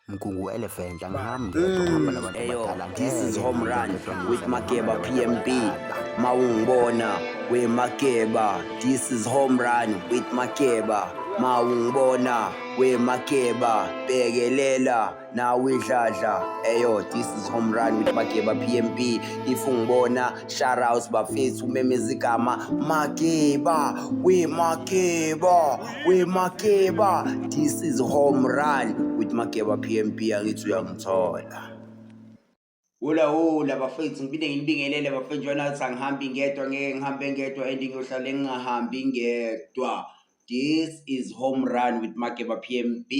Mgungu elephant angihambi ngedwa ngihamba nabantu Eyo, abadala. This is Ngeke Home ngihambe Run ngedwa with ngizalwa ngihamba Mageba nabantu PMB. abadala. Mawungibona we Mageba. This is Home Run with Mageba. Mawungibona we Mageba. Bekelela nawe idladla. Eyo, this is Home Run with Mageba PMB. If ungibona, shout out bafethu umemeza igama Mageba, we Mageba, we Mageba. This is Home Run with Mageba PMB. Angithi uyangithola. Hola hola bafethu, ngiphinde nginibingelele bafethu. Njena ukuthi angihambi ngedwa, ngeke ngihambe ngedwa and ngiyohlale ngingahambi ngedwa. This is Home Run with Mageba PMB.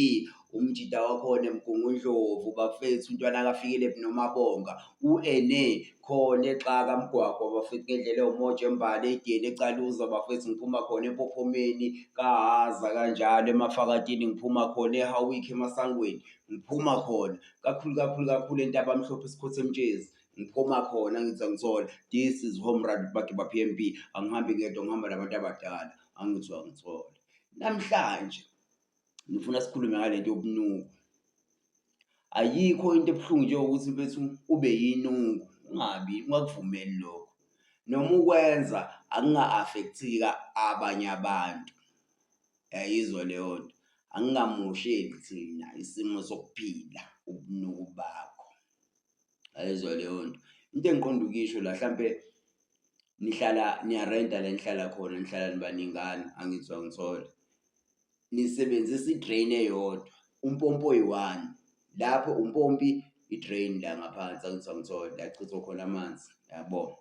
Umjida wakhona eMgungundlovu bafethu, umntwana akafikile noMabonga. U-Ene khona eXaka mgwaqo bafethu, ngendlela ewumoja embali ediyeni eCaluza bafethu, ngiphuma khona eMpophomeni kaHaza kanjalo eMafakatini, ngiphuma khona eHowick eMasangweni, ngiphuma khona kakhulu kakhulu kakhulu eNtabamhlophe esikhothe emtshezi ngiphuma khona. Ngithi angithola, this is Home Run with Mageba PMB. Angihambi ngedwa, ngihamba nabantu abadala. Angithi angithola, namhlanje ngifuna sikhulume ngale nto yobunuku. Ayikho into ebuhlungu njengokuthi mfethu ube yinuku, ungabi ungakuvumeli lokho noma ukwenza akunga-affect-ika abanye abantu. Yayizwa leyo nto, angingamosheli thina isimo sokuphila ubunuku bakho. Yayizwa leyo nto. Into engiqonda ukuyisho la, hlampe nihlala niyarenta la enihlala khona, nihlala nibaningana, angithi angithola, nisebenzisa i-drain eyodwa, umpompi oyi-one lapho, umpompi i-drain la ngaphansi, angithi angithola, la kuchithwa khona amanzi yabo.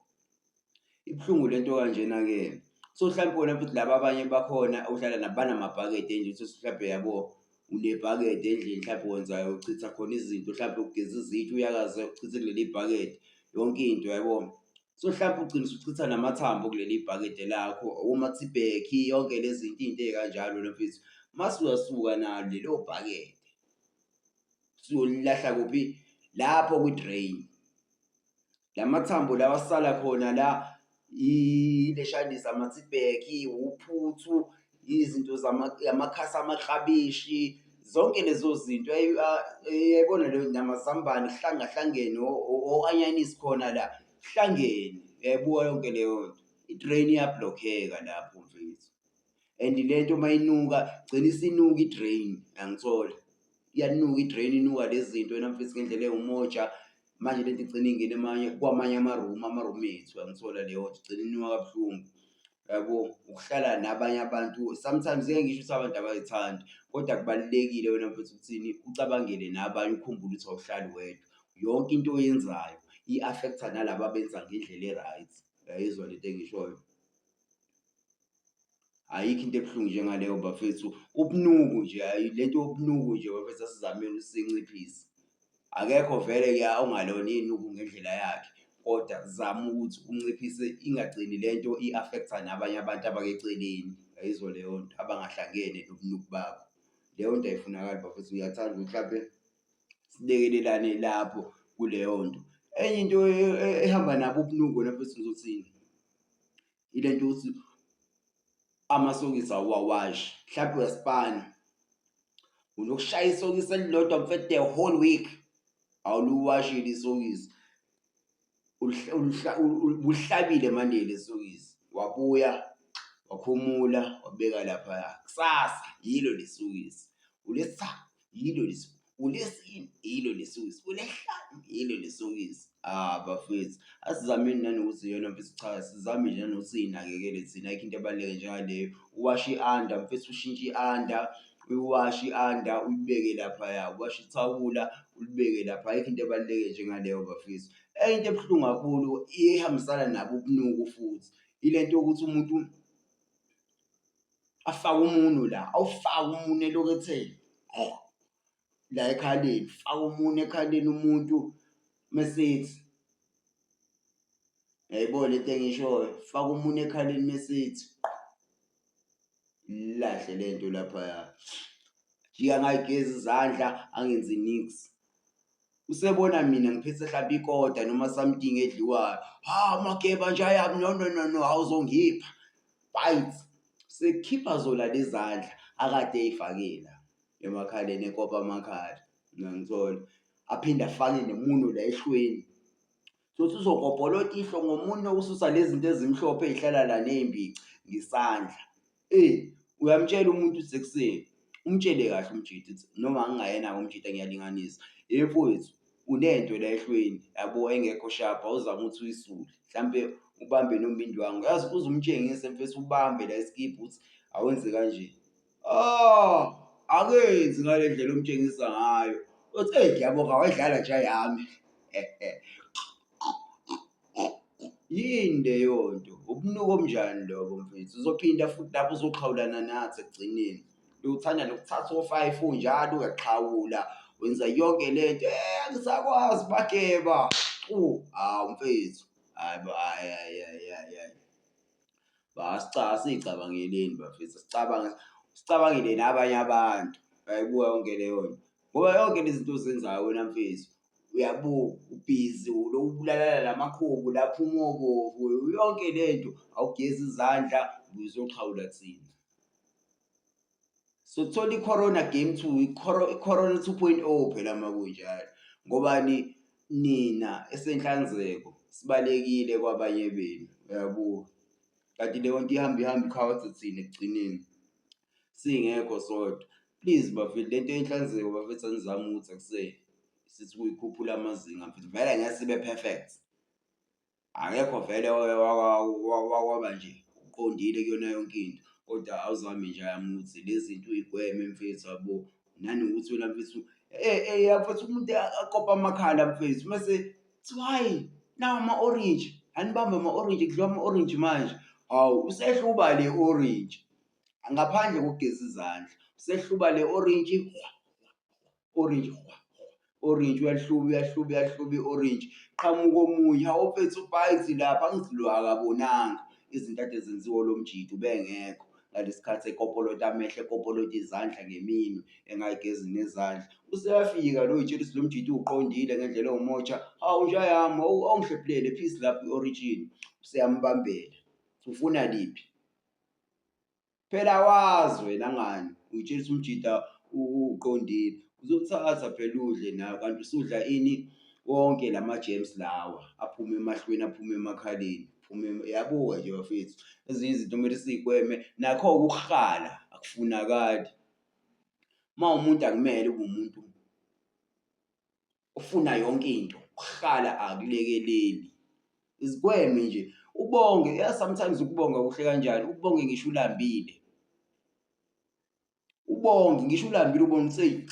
Ibuhlungu lento kanjena-ke. So mhlampe wena futhi laba abanye bakhona ohlala nabo banamabhakede endlini, uthole mhlampe yabo unebhakede endlini, mhlampe wenzayo uchitha khona izinto, mhlampe ugeza izitsha, uyakaze uchithe kuleli bhakede yonke into yabo. So mhlampe ugcina usuchitha namathambo kuleli bhakede lakho, oma-teabag, yonke lezi zinto, iy'nto ey'kanjalo mfethu. Mase uyasuka nalo lelo bhakede usuyolilahla kuphi? Lapho kwi-drain. La mathambo lawa asala khona la, ileshandisa ama-teabag, uphuthu, izinto amakhasi amaklabishi, zonke lezo zinto uyayibona leyo, namazambane kuhlangahlangene, o-anyanisi khona la kuhlangene, uyayibuka yonke leyo nto. I-drain iya-block-eka lapho mfethu and le nto mayinuka gcina isinuka i-drain, uyangithola? Iyanuka i-drain, inuka lezi zinto wena mfethu ngendlela ewumoja. Manje lento igcine ingena emanye kwamanye ama-room, ama-room ethu, uyangithola leyo nto, igcine inuka kabuhlungu yabo. Ukuhlala nabanye abantu sometimes ngeke ngisho ukuthi abantu abayithandi, kodwa kubalulekile wena mfethu ukuthini ucabangele nabanye, ukhumbule ukuthi awuhlali wedwa. Yonke into oyenzayo i-affect-a nalaba abenza ngendlela e-right. Uyayizwa lento engiyishoyo? Ayikho into ebuhlungu njengaleyo bafethu, ubunuku nje, ayi lento yobunuku nje bafethu, asizameni ukuthi siyinciphise. Akekho vele-ke ongalona inuku ngendlela yakhe, kodwa zama ukuthi unciphise ingagcini lento i-affect-a nabanye abantu abakeceleni. Uyayizwa leyo nto, abangahlangene nobunuku bakho. Leyo nto ayifunakali bafethu, ngiyathanda ukuthi hlampe silekelelane lapho kuleyo nto. Enye into ehamba nabo ubunuku wena mfethu, ngizothini, ile nto yokuthi amasokisi awuwawashi, mhlampe uyasipana, unokushaya isokisi elilodwa mfethu the whole week awuliwashile isokisi, ulihlabile manje lesokisi, wabuya wakhumula wabeka laphaya, kusasa yilo lesokisi, ulesithathu yilo lesokisi, ulesine yilo lesokisi, ulesihlanu yilo lesokisi. Ah bafethu, asizameni nanokuthi yona mfethu, cha, sizame nje nanokuthi siy'nakekele thina, ayikho into ebaluleke njengaleyo. Uwashe i-under mfethu, ushintshe i-under, uyiwashe i-under uyibeke laphaya, uwashe ithawula ulibeke lapha, ayikho into ebaluleke njengaleyo bafethu. Enye into ebuhlungu kakhulu ihambisana nabo ubunuku futhi, ile nto yokuthi umuntu afake umunwe la, awufake umunwe elokhu ethe la ekhaleni, faka umunwe ekhaleni umuntu mesethi, uyayibona lento engiyishoyo, faka umunwe ekhaleni mesethi lahle lento laphaya, jika angayigezi izandla, angenzi niks. Usebona mina ngiphethe hlampe ikota noma something edliwayo, ha Mageba nje ayami, no no no no, awuzongipha bites, sekukhipha zona lezandla akade ey'fake la emakhaleni, ekopa amakhala. Ngiyangithola. Aphinde afake nemuno la ehlweni. Sothi uzogobholota ihlo ngomunwe ususa lezi zinto ezimhlophe ey'hlala la ney'mbici ngesandla. Eyi uyamtshela umuntu ukuthi sekuseni, umtshele kahle umjita ukuthi noma ngingayena-ke umjita ngiyalinganisa. Hhe mfowethu unento la ehlweni yabo engekho sharp awuzame ukuthi uyisule mhlampe ubambe noma indwangu. Yazi uze umtshengise mfethu ubambe la isikibha ukuthi awenze kanje. Ah, akenzi ngale ndlela omtshengisa ngayo. Uthi eyi ngiyabonga wayidlala nje yami. Yini leyo nto? Ubunuku obunjani lobo mfethu? Uzophinda futhi lapho uzoxhawulana nathi ekugcineni. Uthanda nokuthatha o-five unjalo uyaxhawula wenza yonke le nto. Eh, angisakwazi bageba. Hawu mfethu. Hayi bo, hhayi hhayi hhayi hhayi hhayi. Asiyicabangeleni bafethu, sicabange sicabangele nabanye abantu. Uyayibuka yonke leyo nto ngoba yonke lezi zinto ozenzayo wena mfethu uyabuka ubhizi ulokhu ubulalana namakhubu la aphuma obovu yonke le nto awugezi izandla ubuye uzoxhawula thina. Sothola i-corona game two i-corona 2.0 phela uma kunjalo ngobani nina esenhlanzeko sibalekile kwabanye benu uyabuka kanti leyo nto ihamba ihamba ikhawathe thina ekugcineni singekho sodwa. Please bafethu lento yenhlanzeko bafethu anizame ukuthi akuse sithi ukuyikhuphula amazinga mfethu vele ngeke sibe perfect. Akekho vele wakwaba nje uqondile kuyona yonke into kodwa awuzame nje yami ukuthi lezi zinto uy'gweme mfethu yabo. Nanokuthi wena mfethu mfethu umuntu akope amakhala mfethu mese kuthiwa hhayi nawa ama-orintshi, anibambe ama-orintshi kudliwa ama-orintshi manje. Hawu usehluba le orintshi ngaphandle kokugeza izandla, usehluba le orintshi orange hwa orange uyahluba uyahluba uyahluba i-orange qhamuka omunye hawu mfethu ubhayithi lapha angithi lo akabonanga izinto ade zenziwa lo mjidi ubengekho ngalesi khathi ekopolota amehlo ekopolota izandla ngeminwe engayigezi nezandla useyafika lo yitshela ukuthi lo mjidi uqondile ngendlela ewumotsha hawu nja yami awungihlephulele phisi lapho i-origin useyambambela ufuna liphi Phela awazi wena ngani uyitshela ukuthi umjita uqondile uzokuthatha phela udle nawe kanti usudla ini wonke lama-germs lawa aphuma emahlweni aphuma emakhaleni phume yabuka nje bafethu ezinye izinto kumele siy'gweme nakho-ke ukuhala akufunakali uma umuntu akumele ube umuntu ufuna yonke into ukuhlala akulekeleli izigweme nje ubonge yeah, sometimes ukubonga kuhle kanjani ubonge ngisho ulambile ubonge ngisho ulambile ubone ukuthi eyi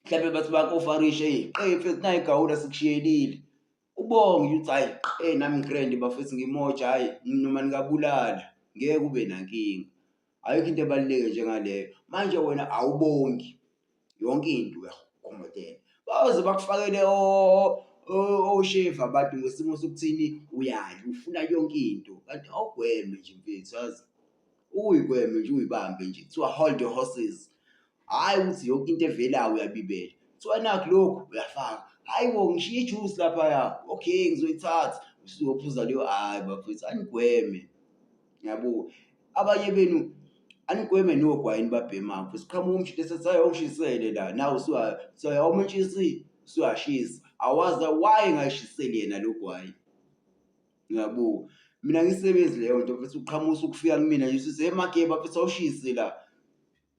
mhlawumbe bathi bakofarishe eyi qe mfethu nayi igawula sikushiyelile ubonge nje ukuthi hhayi qe nami ngigrand bafethu ngimoja hhayi noma ningabulala ngeke kube nankinga ayikho into ebaluleke njengaleyo manje wena awubongi yonke into uyakhomotela baze bakufakele oshevu abantu ngesimo sokuthini uyadla ufuna yonke into kanti awugweme nje mfethu yazi uyigweme nje uyibambe nje kuthiwa hold your horses hhayi ukuthi yonke into evelayo uyabibela kuthiwa nakhu lokhu uyafaka hhayi bo ngishiye ijuice laphaya okay ngizoyithatha usuyophuza leyo hhayi bafethu anigweme Ngiyabuka. Abanye benu anigweme nogwayi enibabhemayo mfethu. Qhamuka umjita esethi hhayi awungishisele la nawe awumentshisi usuyashisa. Awazi why engayishiseli yena lo gwayi. Ngiyabuka. Mina angiyisebenzi leyo nto mfethu uqhamuka usukufika kumina nje usuthi hhe Mageba mfethu awushise la.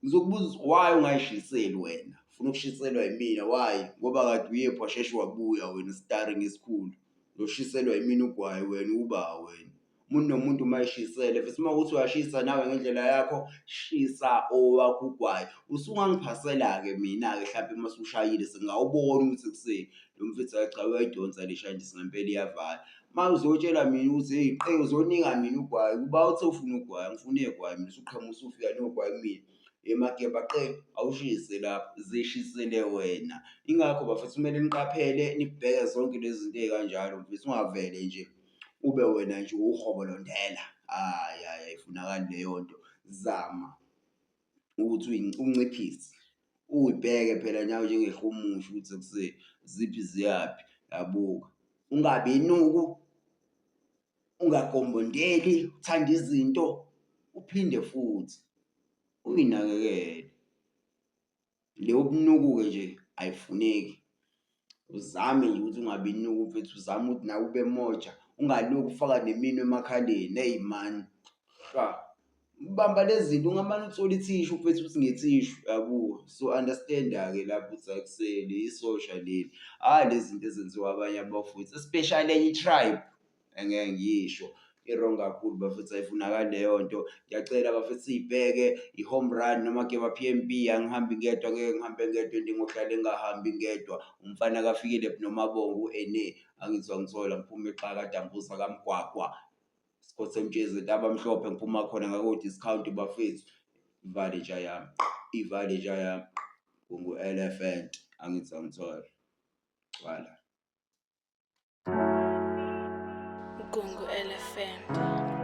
Ngizokubuza ukuthi why ungayishiseli wena? Ufuna ukushiselwa yimina why? Ngoba kade uyephi washeshe wabuya wena starring esikhulu. Uzoshiselwa yimina ugwayi wena uba wena. Umuntu nomuntu uma eshisele futhi uma kuwukuthi uyashisa nawe ngendlela yakho shisa owakho ugwayi. Usungangiphasela-ke mina-ke hlampe uma usushayile sengingawubona ukuthi ekuseni lo mfethu hhayi cha uyayidonsa le shayindisi ngempela iyavala. Uma uzotshela mina ukuthi hheyi qe uzonika mina ugwayi kuba uthe ufuna ugwayi angifune gwayi mina usuqhamuka usufika nogwayi kumina. Yemageba qe awushise lapho zishisele wena. Ingakho bafethu kumele niqaphele nibheke zonke lezi zinto ey'kanjalo mfethu ungavele nje ube wena nje uwuhobolondela. Hhayi, hhayi ayifunakali leyo nto. Zama ukuthi unciphise uyibheke phela nawe njengehumusha ukuthi sekuse ziphi ziyaphi yabuka. Ungabi inuku, ungagombondeli, uthande izinto uphinde futhi uyinakekele. Leyo bunuku-ke nje ayifuneki. Uzame nje ukuthi ungabi inuku mfethu, uzame ukuthi nawe ube moja, ungalokhu ufaka neminwe emakhaleni, eyi man, hlwa. Bamba lezi zinto ungamane uthole ithishu mfethu uthi ngethishu yabo. So understand-ke lapho ukuthi akuseli isosha leli, hhayi lezi zinto ezenziwa abanye abafowethu especially enye i-tribe engeke ngiyisho i-wrong kakhulu bafethu ayifunakali leyo nto. Ngiyacela bafethu siyibheke i-home run noma Geba P_M_B angihambi ngedwa ngeke ngihambe ngedwa and ngohlale ngingahambi ngedwa. Umfana kaFikile noMabongo u-Ene angithi wangithola ngiphume eXaka Dambuza kaMgwagwa. Sikhothemtshezi Ntabamhlophe ngiphuma khona ngako-discount bafethu. Ivale nja yami, ivale nja yami. Ungu-elephant angithi angithola. Gcwala. Gungu Elephant.